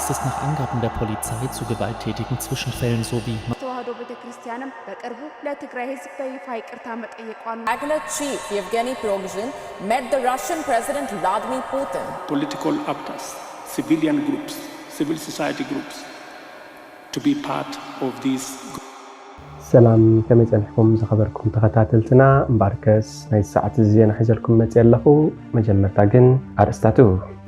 Es ist nach Angaben der Polizei zu gewalttätigen Zwischenfällen sowie ተዋህዶ ቤተ ክርስቲያንም በቅርቡ ለትግራይ ህዝብ በይፋ ይቅርታ መጠየቋን Wagner chief Yevgeny Prigozhin met the Russian President Vladimir Putin. Political actors, civilian groups, civil society groups to be part of this. ሰላም፣ ከመይ ጸኒሕኩም ዝኸበርኩም ተኸታተልትና? እምበኣርከስ ናይ ሰዓት እዚ ዜና ሒዘልኩም መጽእ ኣለኹ። መጀመርታ ግን ኣርእስታቱ።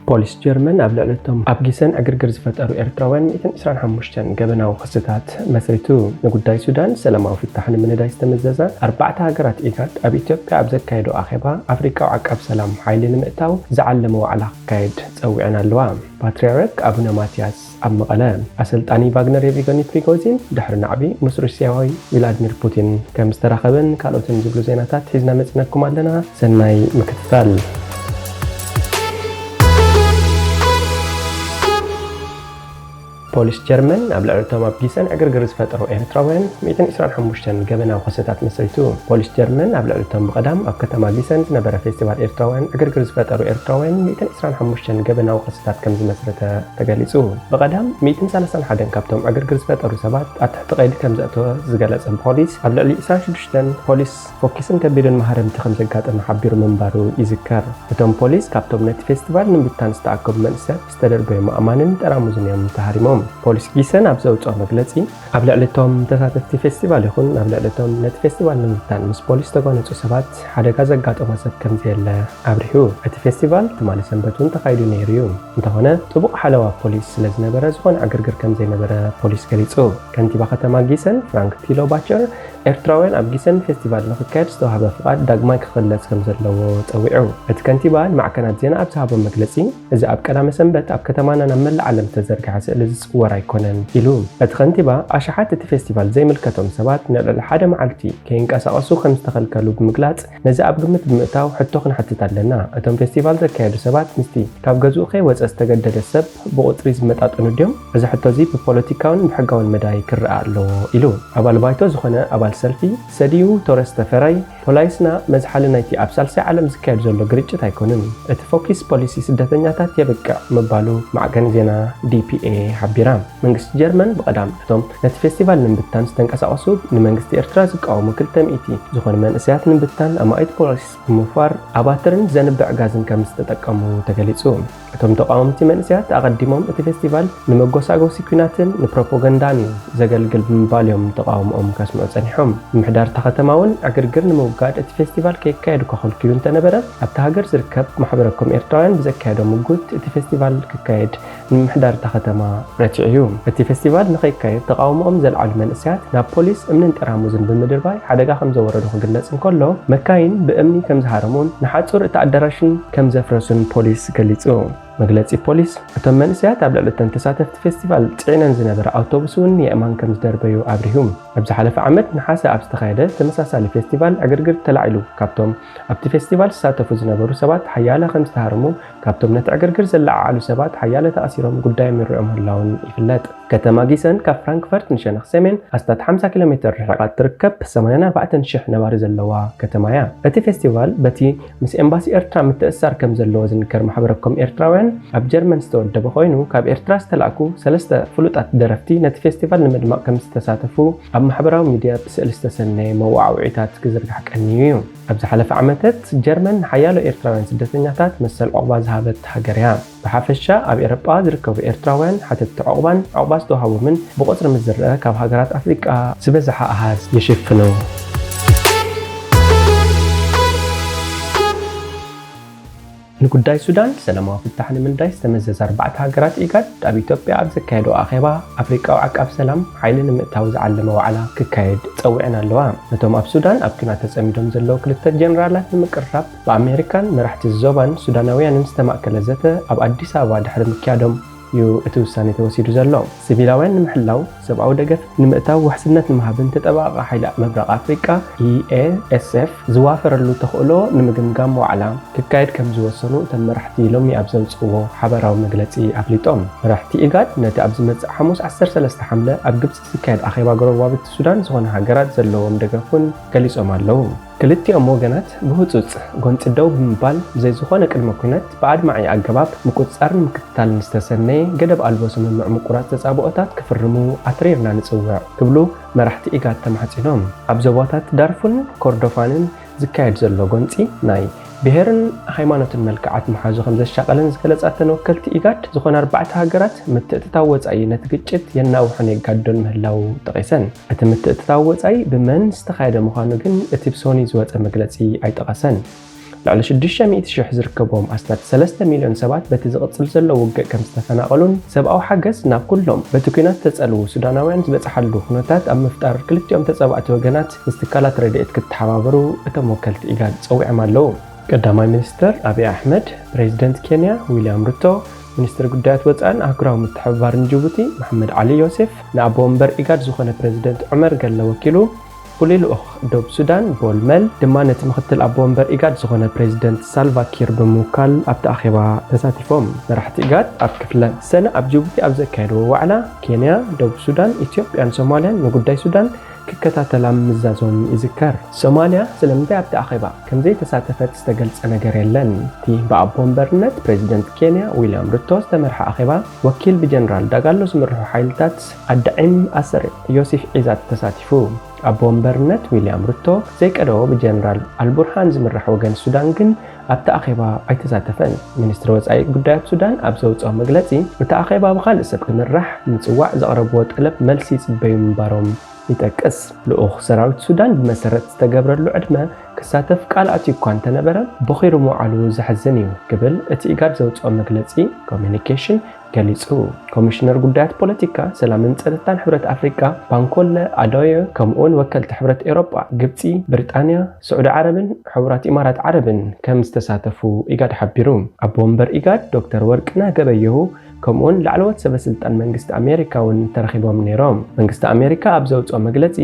ፖሊስ ጀርመን ኣብ ልዕሊ እቶም ኣብ ጊሰን ዕግርግር ዝፈጠሩ ኤርትራውያን ሚእትን ዕስራን ሓሙሽተን ገበናዊ ክስታት መስሪቱ። ንጉዳይ ሱዳን ሰላማዊ ፍታሕ ንምንዳይ ዝተመዘዘ ኣርባዕተ ሃገራት ኢጋድ ኣብ ኢትዮጵያ ኣብ ዘካየዶ ኣኼባ ኣፍሪቃዊ ዓቃብ ሰላም ሓይሊ ንምእታው ዝዓለመ ዋዕላ ክካየድ ጸዊዐን ኣለዋ። ፓትርያርክ ኣቡነ ማትያስ ኣብ መቐለ። ኣሰልጣኒ ቫግነር የቪገኒ ፕሪጎዚን ድሕሪ ናዕቢ ምስ ሩስያዊ ቪላድሚር ፑቲን ከም ዝተራኸበን ካልኦትን ዝብሉ ዜናታት ሒዝና መጺናኩም ኣለና። ሰናይ ምክትታል። ፖሊስ ጀርመን ኣብ ልዕሊ እቶም ኣብ ጊሰን ዕግርግር ዝፈጠሩ ኤርትራውያን ሚእትን ዕስራን ሓሙሽተን ገበናዊ ክስታት መስሪቱ። ፖሊስ ጀርመን ኣብ ልዕሊ እቶም ብቐዳም ኣብ ከተማ ጊሰን ዝነበረ ፌስቲቫል ኤርትራውያን ዕግርግር ዝፈጠሩ ኤርትራውያን ሚእትን ዕስራን ሓሙሽተን ገበናዊ ክስታት ከም ዝመስረተ ተገሊጹ። ብቐዳም ሚእትን ሰላሳን ሓደን ካብቶም ዕግርግር ዝፈጠሩ ሰባት ኣብ ትሕቲ ቀይዲ ከም ዘእተወ ዝገለጸ ፖሊስ፣ ኣብ ልዕሊ ዕስራን ሽዱሽተን ፖሊስ ፎኪስን ከቢድን ማህረምቲ ከም ዘጋጠመ ሓቢሩ ምንባሩ ይዝከር። እቶም ፖሊስ ካብቶም ነቲ ፌስቲቫል ንምብታን ዝተኣከቡ መንእሰያት ዝተደርበዮም ኣእማንን ጠራሙዝን እዮም ተሃሪሞም። ፖሊስ ጊሰን ኣብ ዘውጽኦ መግለጺ፣ ኣብ ልዕሊ እቶም ተሳተፍቲ ፌስቲቫል ይኹን ኣብ ልዕሊ እቶም ነቲ ፌስቲቫል ንምብታን ምስ ፖሊስ ዝተጓነጹ ሰባት ሓደጋ ዘጋጠሞ ሰብ ከም ዘየለ ኣብሪሁ። እቲ ፌስቲቫል ትማሊ ሰንበት እውን ተኻይዱ ነይሩ እዩ። እንተኾነ ጥቡቕ ሓለዋ ፖሊስ ስለ ዝነበረ ዝኾነ ዕግርግር ከም ዘይነበረ ፖሊስ ገሊጹ። ከንቲባ ከተማ ጊሰን ፍራንክ ቲሎ ባቸር ኤርትራውያን ኣብ ጊሰን ፌስቲቫል ንኽካየድ ዝተዋህበ ፍቓድ ዳግማይ ክኽለስ ከም ዘለዎ ጸዊዑ። እቲ ከንቲባ ንማዕከናት ዜና ኣብ ዝሃቦ መግለጺ፣ እዚ ኣብ ቀዳመ ሰንበት ኣብ ከተማና ናብ መላእ ዓለም ዝተዘርግሐ ስእሊ ዝጽወር ኣይኮነን ኢሉ። እቲ ከንቲባ ኣሽሓት እቲ ፌስቲቫል ዘይምልከቶም ሰባት ንልዕሊ ሓደ መዓልቲ ከይንቀሳቐሱ ከም ዝተኸልከሉ ብምግላጽ፣ ነዚ ኣብ ግምት ብምእታው ሕቶ ክንሓትት ኣለና። እቶም ፌስቲቫል ዘካየዱ ሰባት ምስቲ ካብ ገዝኡ ከይወጸ ዝተገደደ ሰብ ብቑጽሪ ዝመጣጠኑ ድዮም? እዚ ሕቶ እዚ ብፖለቲካውን ብሕጋውን መዳይ ክረኣ ኣለዎ ኢሉ። ኣባል ባይቶ ዝኾነ ኣባል ሰልፊ ሰዲዩ ቶረስ ተፈራይ፣ ፖላይስና መዝሓሊ ናይቲ ኣብ ሳልሳይ ዓለም ዝካየድ ዘሎ ግርጭት ኣይኮንን። እቲ ፎኪስ ፖሊሲ ስደተኛታት የብቅዕ ምባሉ ማዕከን ዜና ዲፒኤ ሓቢራ። መንግስቲ ጀርመን ብቐዳም እቶም ነቲ ፌስቲቫል ንምብታን ዝተንቀሳቐሱ ንመንግስቲ ኤርትራ ዝቃወሙ ክልተ ሚእቲ ዝኾኑ መንእሰያት ንምብታን ኣማኢት ፖሊስ ብምውፋር ኣባትርን ዘንብዕ ጋዝን ከም ዝተጠቀሙ ተገሊጹ። እቶም ተቓወምቲ መንእሰያት ኣቐዲሞም እቲ ፌስቲቫል ንመጎሳጎሲ ኲናትን ንፕሮፓጋንዳን እዩ ዘገልግል ብምባል እዮም ተቓውሞኦም ከስምዑ ጸኒሖም። ምምሕዳር እታ ከተማ እውን ዕግርግር ንምውጋድ እቲ ፌስቲቫል ከይካየድ እኳ ከልኪሉ እንተነበረ፣ ኣብታ ሃገር ዝርከብ ማሕበረ ኮም ኤርትራውያን ብዘካየዶ ምጉት እቲ ፌስቲቫል ክካየድ ንምምሕዳር እታ ከተማ ረቲዑ እዩ። እቲ ፌስቲቫል ንኸይካየድ ተቓውሞኦም ዘልዓሉ መንእሰያት ናብ ፖሊስ እምንን ጠራሙዝን ብምድርባይ ሓደጋ ከም ዘወረዱ ክግለጽ እንከሎ፣ መካይን ብእምኒ ከም ዝሃረሙን ንሓጹር እቲ ኣዳራሽን ከም ዘፍረሱን ፖሊስ ገሊጹ። መግለጺ ፖሊስ፣ እቶም መንእሰያት ኣብ ልዕሊ እተን ተሳተፍቲ ፌስቲቫል ጽዒነን ዝነበረ ኣውቶቡስ እውን የእማን ከም ዝደርበዩ ኣብሪሁ። ኣብ ዝሓለፈ ዓመት ነሓሰ ኣብ ዝተኻየደ ተመሳሳሊ ፌስቲቫል ዕግርግር ተላዒሉ፣ ካብቶም ኣብቲ ፌስቲቫል ዝሳተፉ ዝነበሩ ሰባት ሓያለ ከም ዝተሃርሙ፣ ካብቶም ነቲ ዕግርግር ዘለዓዓሉ ሰባት ሓያለ ተኣሲሮም ጉዳዮም ይርኦ ምህላውን ይፍለጥ። ከተማ ጊሰን ካብ ፍራንክፈርት ንሸነኽ ሰሜን ኣስታት ሓምሳ ኪሎ ሜተር ርሒቓ እትርከብ ሰማንያን ኣርባዕተን ሽሕ ነባሪ ዘለዋ ከተማ እያ። እቲ ፌስቲቫል በቲ ምስ ኤምባሲ ኤርትራ ምትእስሳር ከም ዘለዎ ዝንገር ማሕበረ ኮም ኤርትራውያን ኣብ ጀርመን ዝተወደበ ኮይኑ፣ ካብ ኤርትራ ዝተላእኩ ሰለስተ ፍሉጣት ደረፍቲ ነቲ ፌስቲቫል ንምድማቕ ከም ዝተሳተፉ ኣብ ማሕበራዊ ሚድያ ብስእሊ ዝተሰነየ መወዓውዒታት ክዝርጋሕ ቀንዩ እዩ። ኣብ ዝሓለፈ ዓመታት ጀርመን ንሓያሎ ኤርትራውያን ስደተኛታት መሰል ዑቕባ ዝሃበት ሃገር እያ። ብሓፈሻ ኣብ ኤውሮጳ ዝርከቡ ኤርትራውያን ሓተትቲ ዑቕባን ዑቕባ ዝተዋህቦምን ብቑጽሪ ምስ ዝረኣ፣ ካብ ሃገራት ኣፍሪቃ ዝበዝሓ ኣሃዝ ይሽፍኑ። ንጉዳይ ሱዳን ሰላማዊ ፍታሕ ንምንዳይ ዝተመዘዘ ኣርባዕተ ሃገራት ኢጋድ ኣብ ኢትዮጵያ ኣብ ዘካየዶ ኣኼባ ኣፍሪቃዊ ዓቃብ ሰላም ሓይሊ ንምእታው ዝዓለመ ዋዕላ ክካየድ ጸዊዐን ኣለዋ። ነቶም ኣብ ሱዳን ኣብ ኲናት ተጸሚዶም ዘለዉ ክልተ ጀነራላት ንምቅርራብ ብኣሜሪካን መራሕቲ ዞባን ሱዳናውያንን ዝተማእከለ ዘተ ኣብ ኣዲስ ኣበባ ድሕሪ ምክያዶም እዩ እቲ ውሳኔ ተወሲዱ ዘሎ። ሲቪላውያን ንምሕላው፣ ሰብኣዊ ደገፍ ንምእታው፣ ውሕስነት ንምሃብን ተጠባቓቒ ሓይሊ ምብራቕ ኣፍሪቃ፣ ኢኤኤስኤፍ፣ ዝዋፈረሉ ተኽእሎ ንምግምጋም ዋዕላ ክካየድ ከም ዝወሰኑ እቶም መራሕቲ ሎሚ ኣብ ዘውፅእዎ ሓበራዊ መግለፂ ኣፍሊጦም። መራሕቲ ኢጋድ ነቲ ኣብ ዝመፅእ ሓሙስ ዓሰርተ ሰለስተ ሓምለ ኣብ ግብፂ ዝካየድ ኣኼባ ጎረባብቲ ሱዳን ዝኾነ ሃገራት ዘለዎም ደገፍ እውን ገሊፆም ኣለዉ። ክልቲኦም ወገናት ብህጹጽ ጎንጺ ደው ብምባል፣ ብዘይ ዝኾነ ቅድመ ኩነት ብኣድማዒ ኣገባብ ምቁጽጻርን ምክትታልን ዝተሰነየ ገደብ ኣልቦ ስምምዕ ምቁራጽ ተጻብኦታት ክፍርሙ ኣትሪርና ንጽውዕ ክብሉ መራሕቲ ኢጋድ ተማሕጺኖም። ኣብ ዞባታት ዳርፉን ኮርዶፋንን ዝካየድ ዘሎ ጎንጺ ናይ ብሄርን ሃይማኖትን መልክዓት ምሓዙ ከም ዘሻቐለን ዝገለጻ እተን ወከልቲ ኢጋድ፣ ዝኾነ ኣርባዕተ ሃገራት ምትእትታው ወጻኢ ነቲ ግጭት የናውሖን የጋድዶን ምህላው ጠቒሰን። እቲ ምትእትታው ወጻኢ ብመን ዝተኻየደ ምዃኑ ግን እቲ ብሶኒ ዝወጸ መግለጺ ኣይጠቐሰን። ልዕሊ ሽዱሽተ ሚእቲ ሽሕ ዝርከብዎም ኣስታት ሰለስተ ሚልዮን ሰባት በቲ ዝቕጽል ዘሎ ውግእ ከም ዝተፈናቐሉን ሰብኣዊ ሓገዝ ናብ ኩሎም በቲ ኲናት ዝተጸልዉ ሱዳናውያን ዝበጽሓሉ ኩነታት ኣብ ምፍጣር ክልቲኦም ተጻባእቲ ወገናት ምስ ትካላት ረድኤት ክተሓባበሩ እቶም ወከልቲ ኢጋድ ጸዊዖም ኣለዉ። ቀዳማይ ሚኒስተር ኣብይ ኣሕመድ፣ ፕሬዚደንት ኬንያ ዊልያም ሩቶ፣ ሚኒስትር ጉዳያት ወጻእን ኣህጉራዊ ምትሕብባርን ጅቡቲ መሓመድ ዓሊ ዮሴፍ፣ ንኣቦ ወንበር ኢጋድ ዝኾነ ፕሬዚደንት ዑመር ገለ ወኪሉ፣ ፍሉይ ልኡኽ ዶብ ሱዳን ቦል መል ድማ ነቲ ምኽትል ኣቦ ወንበር ኢጋድ ዝኾነ ፕሬዚደንት ሳልቫ ኪር ብምውካል ኣብቲ ኣኼባ ተሳቲፎም። መራሕቲ ኢጋድ ኣብ ክፍለ ሰነ ኣብ ጅቡቲ ኣብ ዘካየድዎ ዋዕላ፣ ኬንያ፣ ደቡብ ሱዳን፣ ኢትዮጵያን ሶማልያን ንጉዳይ ሱዳን ክከታተላ ምምዛዞም ይዝከር። ሶማልያ ስለምንታይ ኣብቲ ኣኼባ ከም ዘይተሳተፈት ዝተገልጸ ነገር የለን። እቲ ብኣቦ ወንበርነት ፕሬዚደንት ኬንያ ዊልያም ሩቶ ዝተመርሐ ኣኼባ፣ ወኪል ብጀነራል ዳጋሎ ዝምርሑ ሓይልታት ኣዳዒም ኣሰር ዮሲፍ ዒዛት ተሳቲፉ። ኣቦ ወንበርነት ዊልያም ሩቶ ዘይቀደዎ ብጀነራል ኣልቡርሃን ዝምራሕ ወገን ሱዳን ግን ኣብቲ ኣኼባ ኣይተሳተፈን። ሚኒስትሪ ወጻኢ ጉዳያት ሱዳን ኣብ ዘውጽኦ መግለጺ፣ እቲ ኣኼባ ብኻልእ ሰብ ክምራሕ ምጽዋዕ ዘቕረብዎ ጠለብ መልሲ ይጽበዩ ምንባሮም ይጠቅስ። ልኡኽ ሰራዊት ሱዳን ብመሰረት ዝተገብረሉ ዕድመ ክሳተፍ ቃል ኣትዩ እኳ እንተነበረ፣ ቦኺሩ ምውዓሉ ዘሕዝን እዩ ክብል እቲ ኢጋድ ዘውጽኦ መግለጺ ኮሚኒኬሽን ገሊጹ። ኮሚሽነር ጉዳያት ፖለቲካ፣ ሰላምን ጸጥታን ሕብረት ኣፍሪቃ ባንኮለ ኣዶዮ፣ ከምኡውን ወከልቲ ሕብረት ኤውሮጳ፣ ግብጺ፣ ብሪጣንያ፣ ስዑዲ ዓረብን ሕቡራት ኢማራት ዓረብን ከም ዝተሳተፉ ኢጋድ ሓቢሩ። ኣቦ ወንበር ኢጋድ ዶክተር ወርቅነህ ገበየሁ ከምኡውን ላዕለዎት ሰበ ስልጣን መንግስቲ ኣሜሪካ እውን ተረኺቦም ነይሮም። መንግስቲ ኣሜሪካ ኣብ ዘውፅኦ መግለፂ፣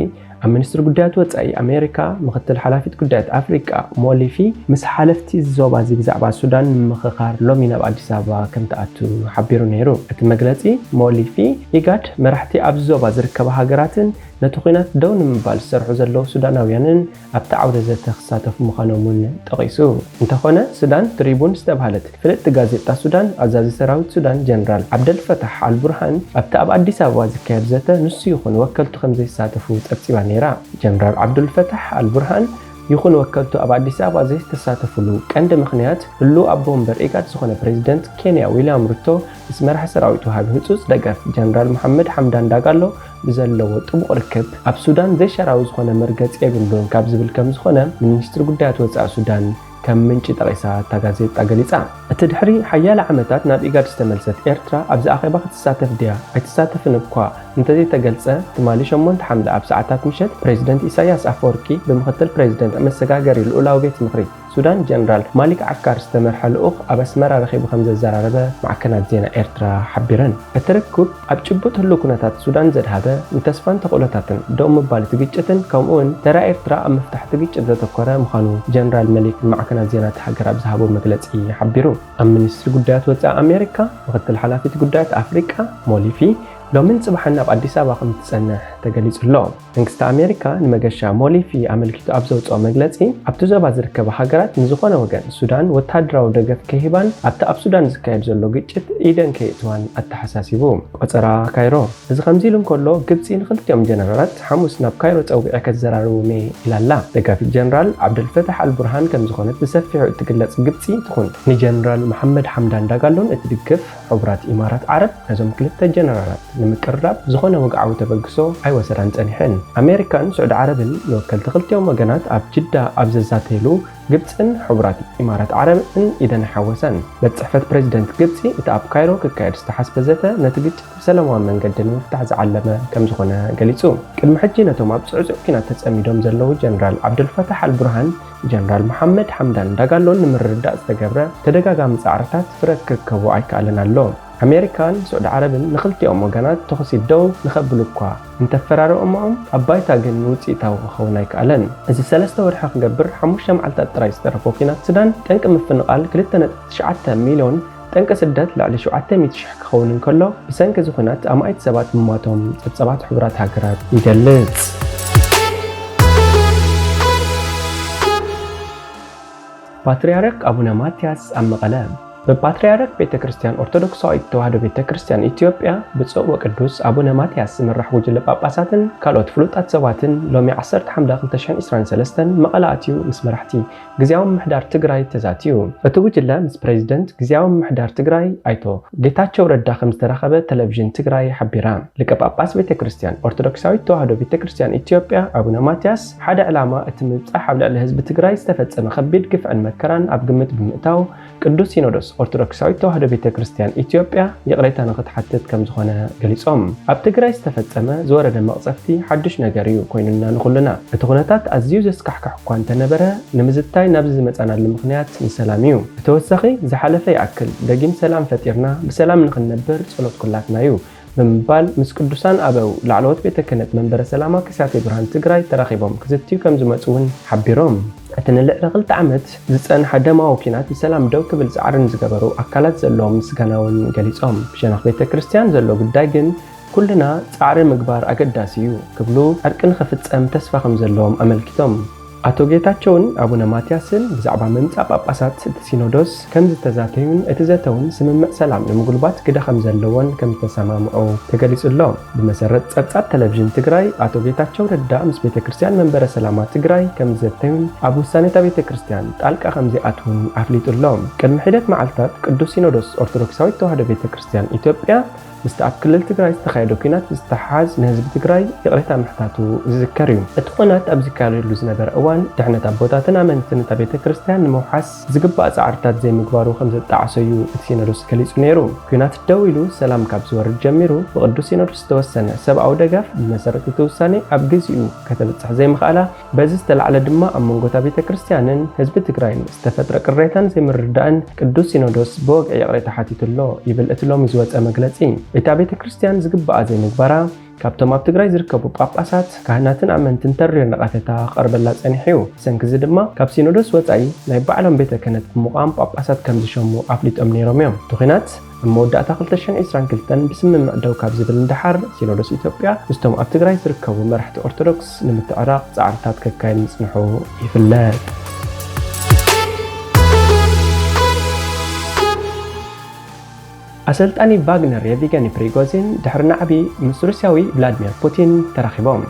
ኣብ ሚኒስትሪ ጉዳያት ወፃኢ ኣሜሪካ ምኽትል ሓላፊት ጉዳያት ኣፍሪቃ ሞሊፊ ምስ ሓለፍቲ ዞባ እዚ ብዛዕባ ሱዳን ንምምኽኻር ሎሚ ናብ ኣዲስ ኣበባ ከም ትኣቱ ሓቢሩ ነይሩ። እቲ መግለፂ ሞሊፊ፣ ኢጋድ መራሕቲ ኣብዚ ዞባ ዝርከባ ሃገራትን ነቲ ኲናት ደው ንምባል ዝሰርሑ ዘለዉ ሱዳናውያንን ኣብቲ ዓውደ ዘተ ክሳተፉ ምዃኖም እውን ጠቒሱ። እንተኾነ፣ ሱዳን ትሪቡን ዝተባህለት ፍልጥቲ ጋዜጣ ሱዳን፣ ኣዛዚ ሰራዊት ሱዳን ጀነራል ዓብደልፈታሕ ኣልቡርሃን ኣብቲ ኣብ ኣዲስ ኣበባ ዝካየድ ዘተ ንሱ ይኹን ወከልቱ ከም ዘይሳተፉ ጸብጺባ ነይራ። ጀነራል ዓብዱልፈታሕ ኣልቡርሃን ይኹን ወከልቱ ኣብ ኣዲስ ኣበባ ዘይተሳተፉሉ ቀንዲ ምኽንያት፣ ህሉው ኣቦ ወንበር ኢጋድ ዝኾነ ፕሬዚደንት ኬንያ ዊልያም ሩቶ ምስ መራሒ ሰራዊት ወሃቢ ህጹጽ ደገፍ ጀነራል መሓመድ ሓምዳን ዳጋሎ ብዘለዎ ጥቡቕ ርክብ፣ ኣብ ሱዳን ዘይሸራዊ ዝኾነ መርገጺ የብሉን ካብ ዝብል ከም ዝኾነ ሚኒስትሪ ጉዳያት ወጻኢ ሱዳን ከም ምንጪ ጠቒሳ እታ ጋዜጣ ገሊጻ። እቲ ድሕሪ ሓያለ ዓመታት ናብ ኢጋድ ዝተመልሰት ኤርትራ ኣብዚ ኣኼባ ክትሳተፍ ድያ ኣይትሳተፍን እኳ እንተዘይተገልጸ፣ ትማሊ ሸሞንተ ሓምለ ኣብ ሰዓታት ምሸት ፕሬዚደንት ኢሳያስ ኣፈወርቂ ብምኽትል ፕሬዚደንት መሰጋገሪ ልኡላዊ ቤት ምኽሪ ሱዳን ጀነራል ማሊክ ዓካር ዝተመርሐ ልኡኽ ኣብ ኣስመራ ረኺቡ ከም ዘዘራረበ ማዕከናት ዜና ኤርትራ ሓቢረን። እቲ ርክብ ኣብ ጭቡጥ ህሉው ኩነታት ሱዳን ዘድሃበ፣ ንተስፋን ተኽእሎታትን ደው ምባል እቲ ግጭትን ከምኡውን ተራ ኤርትራ ኣብ ምፍታሕ እቲ ግጭት ዘተኮረ ምዃኑ ጀነራል መሊክ ንማዕከናት ዜና እቲ ሃገር ኣብ ዝሃቦ መግለጺ ሓቢሩ። ኣብ ሚኒስትሪ ጉዳያት ወጻኢ ኣሜሪካ ምኽትል ሓላፊት ጉዳያት ኣፍሪቃ ሞሊፊ ሎምን ጽባሕን ኣብ ኣዲስ ኣበባ ከም እትጸንሕ ተገሊጹ ኣሎ። መንግስቲ ኣሜሪካ ንመገሻ ሞሊፊ ኣመልኪቱ ኣብ ዘውጽኦ መግለጺ፣ ኣብቲ ዞባ ዝርከባ ሃገራት ንዝኾነ ወገን ሱዳን ወተሃደራዊ ደገፍ ከይህባን ኣብቲ ኣብ ሱዳን ዝካየድ ዘሎ ግጭት ኢደን ከየእትዋን ኣተሓሳሲቡ። ቆጸራ ካይሮ። እዚ ከምዚ ኢሉ እንከሎ፣ ግብጺ ንኽልቲኦም ጀነራላት ሓሙስ ናብ ካይሮ ጸዊዐ ከዘራርቦም እየ ኢላ ኣላ። ደጋፊት ጀነራል ዓብደልፈታሕ ኣልቡርሃን ከም ዝኾነት ብሰፊሑ እትግለጽ ግብጺ ትኹን፣ ንጀነራል መሓመድ ሓምዳን ዳጋሎን እትድግፍ ሕቡራት ኢማራት ዓረብ ነዞም ክልተ ጀነራላት ንምቅርራብ ዝኾነ ወግዓዊ ተበግሶ ኣይወሰዳን ጸኒሐን። ኣሜሪካን ስዑዲ ዓረብን ንወከልቲ ክልቲኦም ወገናት ኣብ ጅዳ ኣብ ዘዛተየሉ፣ ግብጽን ሕቡራት ኢማራት ዓረብን ኢደን ኣይሓወሳን። ቤት ጽሕፈት ፕሬዚደንት ግብጺ፣ እቲ ኣብ ካይሮ ክካየድ ዝተሓስበ ዘተ ነቲ ግጭት ብሰላማዊ መንገዲ ንምፍታሕ ዝዓለመ ከም ዝኾነ ገሊጹ። ቅድሚ ሕጂ ነቶም ኣብ ጽዕጹዕ ኲናት ተጸሚዶም ዘለዉ ጀነራል ዓብደልፈታሕ ኣልቡርሃን ጀነራል መሓመድ ሓምዳን ዳጋሎን ንምርድዳእ ዝተገብረ ተደጋጋሚ ጻዕርታት ፍረ ክርከቦ ኣይከኣለን ኣሎ። ኣሜሪካን ስዑዲ ዓረብን ንኽልቲኦም ወገናት ተኹሲ ደው ንኸብሉ እኳ እንተፈራረቖምኦም፣ ኣብ ባይታ ግን ውጽኢታዊ ክኸውን ኣይከኣለን። እዚ ሰለስተ ወርሒ ክገብር ሓሙሽተ መዓልታት ጥራይ ዝተረፎ ኲናት ሱዳን፣ ጠንቂ ምፍንቓል ክልተ ነጥቢ ትሽዓተ ሚልዮን፣ ጠንቂ ስደት ልዕሊ ሸውዓተ ሚእቲ ሽሕ ክኸውን እንከሎ፣ ብሰንኪ እዚ ኲናት ኣማኢት ሰባት ምሟቶም ጸብጻባት ሕቡራት ሃገራት ይገልጽ። ፓትርያርክ ኣቡነ ማትያስ ኣብ መቐለ። ብፓትርያርክ ቤተ ክርስቲያን ኦርቶዶክሳዊት ተዋህዶ ቤተ ክርስቲያን ኢትዮጵያ ብፁዕ ወቅዱስ ኣቡነ ማትያስ ዝምራሕ ጉጅለ ጳጳሳትን ካልኦት ፍሉጣት ሰባትን ሎሚ ዓሰርተ ሓምለ ክልተ ሽሕን ዕስራን ሰለስተን መቐለ ኣትዩ ምስ መራሕቲ ግዝያዊ ምምሕዳር ትግራይ ተዛትዩ። እቲ ጉጅለ ምስ ፕሬዚደንት ግዝያዊ ምምሕዳር ትግራይ ኣይቶ ጌታቸው ረዳ ከም ዝተራኸበ ቴሌቪዥን ትግራይ ሓቢራ። ሊቀ ጳጳስ ቤተ ክርስቲያን ኦርቶዶክሳዊት ተዋህዶ ቤተ ክርስቲያን ኢትዮጵያ ኣቡነ ማትያስ ሓደ ዕላማ እቲ ምብጻሕ ኣብ ልዕሊ ህዝቢ ትግራይ ዝተፈጸመ ከቢድ ግፍዕን መከራን ኣብ ግምት ብምእታው ቅዱስ ሲኖዶስ ኦርቶዶክሳዊት ተዋህዶ ቤተ ክርስቲያን ኢትዮጵያ ይቕሬታ ንኽትሓትት ከም ዝኾነ ገሊጾም። ኣብ ትግራይ ዝተፈጸመ ዝወረደ መቕጸፍቲ ሓድሽ ነገር እዩ ኮይኑና ንኹልና። እቲ ኩነታት ኣዝዩ ዘስካሕክሕ እኳ እንተነበረ ንምዝታይ ናብዚ ዝመጻናሉ ምኽንያት ንሰላም እዩ። ብተወሳኺ ዝሓለፈ ይኣክል ደጊም ሰላም ፈጢርና ብሰላም ንኽንነብር ጸሎት ኩላትና እዩ ብምባል ምስ ቅዱሳን ኣበው ላዕለዎት ቤተ ክህነት መንበረ ሰላማ ከሲያቴ ብርሃን ትግራይ ተራኺቦም ክዝትዩ ከም ዝመጹ እውን ሓቢሮም። እቲ ንልዕሊ ክልተ ዓመት ዝጸንሐ ደማዊ ኲናት ብሰላም ደው ክብል ጻዕሪ ንዝገበሩ ኣካላት ዘለዎም ምስጋና እውን ገሊጾም። ብሸነኽ ቤተ ክርስቲያን ዘሎ ጉዳይ ግን ኩልና ጻዕሪ ምግባር ኣገዳሲ እዩ ክብሉ ዕርቂ ንኽፍጸም ተስፋ ከም ዘለዎም ኣመልኪቶም። ኣቶ ጌታቸውን ኣቡነ ማትያስን ብዛዕባ ምምጻእ ጳጳሳት እቲ ሲኖዶስ ከም ዝተዛተዩን እቲ ዘተ እውን ስምምዕ ሰላም ንምጉልባት ግደ ከም ዘለዎን ከም ዝተሰማምዑ ተገሊጹ ኣሎ። ብመሰረት ጸብጻብ ቴሌቪዥን ትግራይ ኣቶ ጌታቸው ረዳ ምስ ቤተ ክርስቲያን መንበረ ሰላማ ትግራይ ከም ዝዘተዩን ኣብ ውሳኔታ ቤተ ክርስቲያን ጣልቃ ከም ዘይኣትውን ኣፍሊጡ ኣሎ። ቅድሚ ሒደት መዓልታት ቅዱስ ሲኖዶስ ኦርቶዶክሳዊት ተዋህዶ ቤተ ክርስቲያን ኢትዮጵያ ምስቲ ኣብ ክልል ትግራይ ዝተኻየደ ኲናት ብዝተሓሓዝ ንህዝቢ ትግራይ ይቕሬታ ምሕታቱ ዝዝከር እዩ። እቲ ኲናት ኣብ ዝካየደሉ ዝነበረ እዋን ድሕነት ኣቦታትን ኣመንትን እታ ቤተ ክርስቲያን ንምውሓስ ዝግባእ ጻዕርታት ዘይምግባሩ ከም ዘጣዓሶ እዩ እቲ ሲኖዶስ ገሊጹ ነይሩ። ኲናት ደው ኢሉ ሰላም ካብ ዝወርድ ጀሚሩ ብቅዱስ ሲኖዶስ ዝተወሰነ ሰብኣዊ ደገፍ ብመሰረት እቲ ውሳኔ ኣብ ግዚኡ ከተብጽሕ ዘይምኽኣላ በዚ ዝተላዕለ ድማ ኣብ መንጎ እታ ቤተ ክርስቲያንን ህዝቢ ትግራይን ዝተፈጥረ ቅሬታን ዘይምርድዳእን ቅዱስ ሲኖዶስ ብወግዒ ይቕሬታ ሓቲቱ ኣሎ ይብል እቲ ሎሚ ዝወጸ መግለጺ። እታ ቤተ ክርስቲያን ዝግባኣ ዘይምግባራ ካብቶም ኣብ ትግራይ ዝርከቡ ጳጳሳት፣ ካህናትን ኣመንትን ተሪር ነቐፌታ ክቐርበላ ጸኒሑ እዩ። ብሰንኪ እዚ ድማ ካብ ሲኖዶስ ወጻኢ ናይ ባዕሎም ቤተ ክህነት ብምቋም ጳጳሳት ከም ዝሸሙ ኣፍሊጦም ነይሮም እዮም። እቲ ኲናት ኣብ መወዳእታ ክልተ ሽሕን ዕስራን ክልተን ብስምምዕ ደው ካብ ዝብል ንደሓር፣ ሲኖዶስ ኢትዮጵያ ምስቶም ኣብ ትግራይ ዝርከቡ መራሕቲ ኦርቶዶክስ ንምትዕራቕ ጻዕርታት ከካይድ ምጽንሑ ይፍለጥ። ኣሰልጣኒ ቫግነር የቪገኒ ፕሪጎዚን ድሕሪ ናዕቢ ምስ ሩስያዊ ቭላድሚር ፑቲን ተራኺቦም።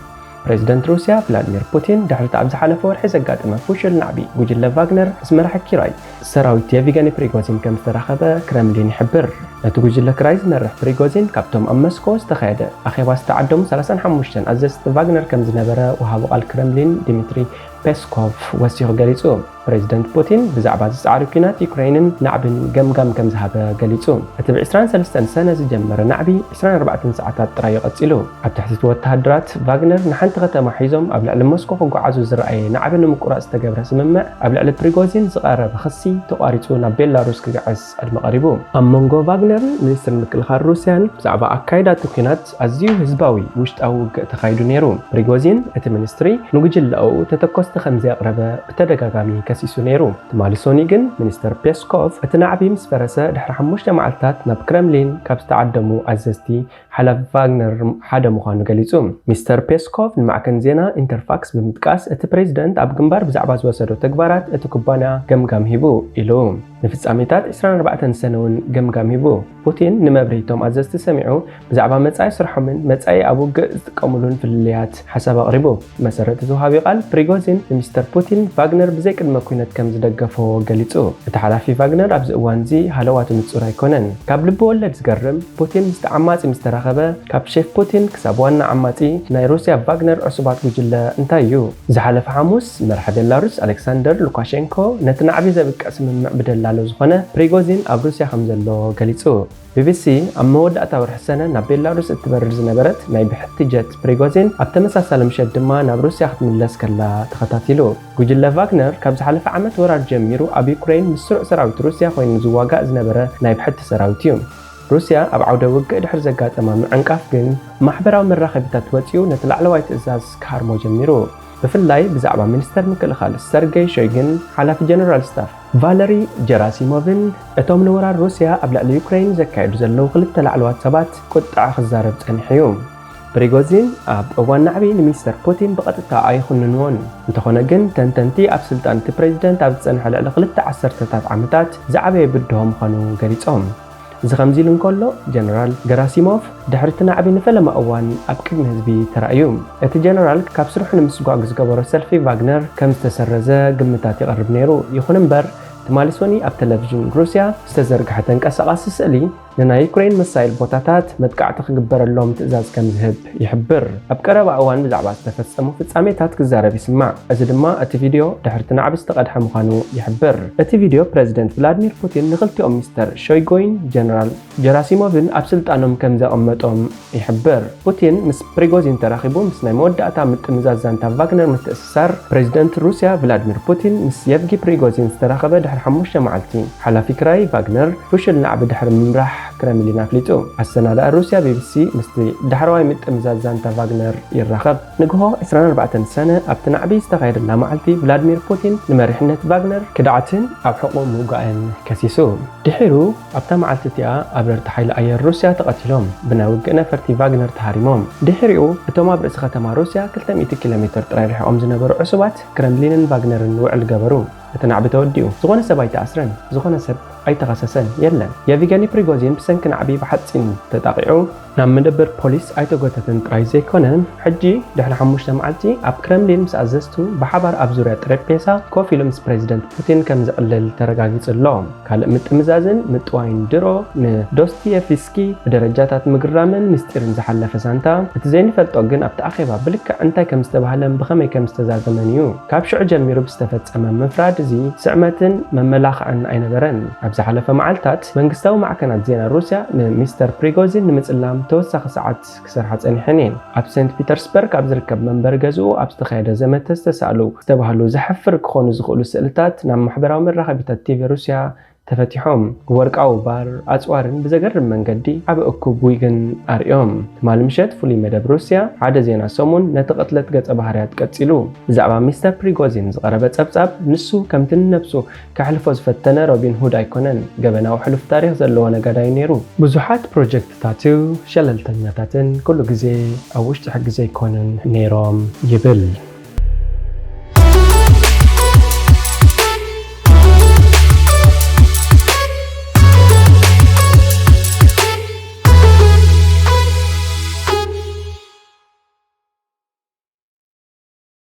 ፕሬዚደንት ሩስያ ቭላድሚር ፑቲን ድሕሪ እቲ ኣብ ዝሓለፈ ወርሒ ዘጋጠመ ፍሹል ናዕቢ ጉጅለ ቫግነር ምስ መራሒ ኪራይ ሰራዊት የቪገኒ ፕሪጎዚን ከም ዝተራኸበ ክረምሊን ይሕብር። ነቲ ጉጅለ ክራይ ዝመርሕ ፕሪጎዚን ካብቶም ኣብ መስኮ ዝተኻየደ ኣኼባ ዝተዓደሙ ሰላሳን ሓሙሽተን ኣዘዝቲ ቫግነር ከም ዝነበረ ወሃቢ ቃል ክረምሊን ዲሚትሪ ፔስኮቭ ወሲኹ ገሊጹ። ፕሬዚደንት ፑቲን ብዛዕባ እዚ ጻዕሪ ኲናት ዩክረይንን ናዕብን ገምጋም ከም ዝሃበ ገሊጹ። እቲ ብ ዕስራን ሰለስተን ሰነ ዝጀመረ ናዕቢ ዕስራን ኣርባዕተን ሰዓታት ጥራይ እዩ ቀጺሉ። ኣብ ትሕቲ እቲ ወተሃደራት ቫግነር ንሓንቲ ከተማ ሒዞም ኣብ ልዕሊ ሞስኮ ክጓዓዙ ዝረኣየ ናዕቢ ንምቁራጽ ዝተገብረ ስምምዕ ኣብ ልዕሊ ፕሪጎዚን ዝቐረበ ክሲ ተቋሪጹ ናብ ቤላሩስ ክግዕዝ ዕድመ ቀሪቡ። ኣብ መንጎ ቫግነርን ሚኒስትሪ ምክልኻል ሩስያን ብዛዕባ ኣካይዳ እቲ ኲናት ኣዝዩ ህዝባዊ ውሽጣዊ ውግእ ተኻይዱ ነይሩ። ፕሪጎዚን እቲ ሚኒስትሪ ንጉጅለኡ ተተኮስቲ ከም ዘየቕረበ ብተደጋጋሚ ከሲሱ ነይሩ። ትማሊ ሶኒ ግን ሚኒስተር ፔስኮቭ እቲ ናዕቢ ምስ ፈረሰ ድሕሪ ሓሙሽተ መዓልታት ናብ ክረምሊን ካብ ዝተዓደሙ ኣዘዝቲ ሓላፊ ቫግነር ሓደ ምዃኑ ገሊጹ። ሚስተር ፔስኮቭ ንማዕከን ዜና ኢንተርፋክስ ብምጥቃስ እቲ ፕሬዚደንት ኣብ ግንባር ብዛዕባ ዝወሰዶ ተግባራት እቲ ኩባንያ ገምጋም ሂቡ ኢሉ። ንፍጻሜታት ዕስራን ኣርባዕተን ሰነ እውን ገምጋም ሂቡ። ፑቲን ንመብርሂቶም ኣዘዝቲ ሰሚዑ ብዛዕባ መጻኢ ስርሖምን መጻኢ ኣብ ውግእ ዝጥቀሙሉን ፍልልያት ሓሳብ ኣቕሪቡ። ብመሰረት እቲ ወሃቢ ቃል ፕሪጎዚን ንሚስተር ፑቲን ቫግነር ብዘይ ቅድመ ኲነት ከም ዝደገፎ ገሊጹ። እቲ ሓላፊ ቫግነር ኣብዚ እዋንዚ ሃለዋቱ ንጹር ኣይኮነን። ካብ ልቢ ወለድ ዝገርም ፑቲን ምስቲ ዓማጺ ምስ ተራኸበ ካብ ሼፍ ፑቲን ክሳብ ዋና ዓማጺ ናይ ሩስያ ቫግነር ዕሱባት ጉጅለ እንታይ እዩ? ዝሓለፈ ሓሙስ መራሒ ቤላሩስ ኣሌክሳንደር ሉካሼንኮ ነቲ ናዕቢ ዘብቅዕ ስምምዕ ብደላሎ ዝኾነ ፕሪጎዚን ኣብ ሩስያ ከም ዘሎ ገሊጹ። ቢቢሲ ኣብ መወዳእታ ወርሒ ሰነ ናብ ቤላሩስ እትበርር ዝነበረት ናይ ብሕቲ ጀት ፕሪጎዚን ኣብ ተመሳሳሊ ምሸት ድማ ናብ ሩስያ ክትምለስ ከላ ተኸታቲሉ። ጉጅለ ቫግነር ካብ ዝሓለፈ ዓመት ወራር ጀሚሩ ኣብ ዩክሬን ምስ ስሩዕ ሰራዊት ሩስያ ኮይኑ ዝዋጋእ ዝነበረ ናይ ብሕቲ ሰራዊት እዩ። ሩስያ ኣብ ዓውደ ውግእ ድሕሪ ዘጋጠማ ምዕንቃፍ ግን ማሕበራዊ መራኸቢታት ወጺኡ ነቲ ላዕለዋይ ትእዛዝ ክሃርሞ ጀሚሩ። ብፍላይ ብዛዕባ ሚኒስተር ምክልኻል ሰርጌይ ሾይግን ሓላፊ ጀነራል ስታፍ ቫለሪ ጀራሲሞቭን እቶም ንወራር ሩስያ ኣብ ልዕሊ ዩክሬን ዘካየዱ ዘለዉ ክልተ ላዕለዋት ሰባት ቁጥዐ ክዛረብ ጸኒሑ እዩ። ፕሪጎዚን ኣብ እዋን ናዕቢ ንሚስተር ፑቲን ብቐጥታ ኣይኹንንዎን። እንተኾነ ግን፣ ተንተንቲ ኣብ ስልጣን እቲ ፕሬዚደንት ኣብ ዝጸንሐ ልዕሊ ክልተ ዓሰርተታት ዓመታት ዝዓበየ ብድሆ ምዃኑ ገሊጾም። እዚ ከምዚ ኢሉ እንከሎ፣ ጀነራል ገራሲሞቭ ድሕሪ እቲ ናዕቢ ንፈለማ እዋን ኣብ ቅድሚ ህዝቢ ተራእዩ። እቲ ጀነራል ካብ ስርሑ ንምስጓግ ዝገበሮ ሰልፊ ቫግነር ከም ዝተሰረዘ ግምታት ይቐርብ ነይሩ። ይኹን እምበር፣ ትማሊ ሶኒ ኣብ ቴሌቪዥን ሩስያ ዝተዘርግሐ ተንቀሳቓሲ ስእሊ ንናይ ዩክሬን መሳይል ቦታታት መጥቃዕቲ ክግበረሎም ትእዛዝ ከም ዝህብ ይሕብር። ኣብ ቀረባ እዋን ብዛዕባ ዝተፈጸሙ ፍጻሜታት ክዛረብ ይስማዕ። እዚ ድማ እቲ ቪድዮ ድሕርቲ ናዕቢ ዝተቐድሐ ምዃኑ ይሕብር። እቲ ቪድዮ ፕረዚደንት ቭላድሚር ፑቲን ንኽልቲኦም ሚስተር ሾይጎይን ጀነራል ጀራሲሞቭን ኣብ ስልጣኖም ከም ዘቐመጦም ይሕብር። ፑቲን ምስ ፕሪጎዚን ተራኺቡ ምስ ናይ መወዳእታ ምጥምዛዝ ዛንታ ቫግነር ምትእስሳር ፕረዚደንት ሩስያ ቭላድሚር ፑቲን ምስ የቭጊ ፕሪጎዚን ዝተራኸበ ድሕሪ ሓሙሽተ መዓልቲ። ሓላፊ ክራይ ቫግነር ፍሹል ናዕቢ ድሕሪ ምምራሕ ክረምሊን ኣፍሊጡ። ኣሰናዳኢ ሩስያ ቢቢሲ ምስቲ ዳሕረዋይ ምጥምዛዝ ዛንታ ቫግነር ይራኸብ። ንግሆ ዕስራን ኣርባዕተን ሰነ ኣብቲ ናዕቢ ዝተኻየደላ መዓልቲ ቭላድሚር ፑቲን ንመሪሕነት ቫግነር ክድዓትን ኣብ ሕቖ ምውጋእን ከሲሱ። ድሒሩ ኣብታ መዓልቲ እቲኣ ኣብረርቲ ሓይሊ ኣየር ሩስያ ተቐቲሎም፣ ብናይ ውግእ ነፈርቲ ቫግነር ተሃሪሞም። ድሕሪኡ እቶም ኣብ ርእሲ ከተማ ሩስያ ክልተ ሚእቲ ኪሎ ሜትር ጥራይ ርሒቖም ዝነበሩ ዕሱባት ክረምሊንን ቫግነርን ውዕል ገበሩ። እቲ ናዕቢ ተወዲኡ። ዝኾነ ሰብ ኣይተኣስረን፣ ዝኾነ ሰብ ኣይተኸሰሰን፣ የለን። የቪገኒ ፕሪጎዚን ብሰንኪ ናዕቢ ብሓጺን ተጣቒዑ ናብ መደበር ፖሊስ ኣይተጎተተን ጥራይ ዘይኮነ፣ ሕጂ ድሕሪ ሓሙሽተ መዓልቲ ኣብ ክረምሊን ምስ ኣዘዝቱ ብሓባር ኣብ ዙርያ ጠረጴዛ ኮፍ ኢሉ ምስ ፕረዚደንት ፑቲን ከም ዝዕልል ተረጋጊጹ ኣሎ። ካልእ ምጥምዛዝን ምጥዋይን ድሮ ንዶስቶየቭስኪ ብደረጃታት ምግርራምን ምስጢርን ዝሓለፈ ዛንታ፣ እቲ ዘይንፈልጦ ግን ኣብቲ ኣኼባ ብልክዕ እንታይ ከም ዝተባህለን ብኸመይ ከም ዝተዛዘመን እዩ። ካብ ሽዑ ጀሚሩ ብዝተፈጸመ ምፍራድ እዚ ስዕመትን መመላኽዕን ኣይነበረን። ኣብ ዝሓለፈ መዓልታት መንግስታዊ ማዕከናት ዜና ሩስያ ንሚስተር ፕሪጎዚን ንምጽላም ተወሳኺ ሰዓት ክሰርሓ ጸኒሐን እየን። ኣብ ሴንት ፒተርስበርግ ኣብ ዝርከብ መንበሪ ገዝኡ ኣብ ዝተኻየደ ዘመተ ዝተሳእሉ ዝተባህሉ ዘሕፍር ክኾኑ ዝኽእሉ ስእልታት ናብ ማሕበራዊ መራኸቢታት ቲቪ ሩስያ ተፈቲሖም። ወርቃዊ ባር፣ ኣጽዋርን ብዘገርም መንገዲ ዓቢ እኩብ ዊግን ኣርእዮም። ትማሊ ምሸት ፍሉይ መደብ ሩስያ ሓደ ዜና ሰሙን ነቲ ቅትለት ገጸ ባህርያት ቀጺሉ። ብዛዕባ ሚስተር ፕሪጎዚን ዝቐረበ ጸብጻብ፣ ንሱ ከምቲ ንነብሱ ከሕልፎ ዝፈተነ ሮቢን ሁድ ኣይኮነን። ገበናዊ ሕሉፍ ታሪኽ ዘለዎ ነጋዳይ ነይሩ። ብዙሓት ፕሮጀክትታቱ ሸለልተኛታትን ኩሉ ግዜ ኣብ ውሽጢ ሕጊ ዘይኮኑን ነይሮም ይብል።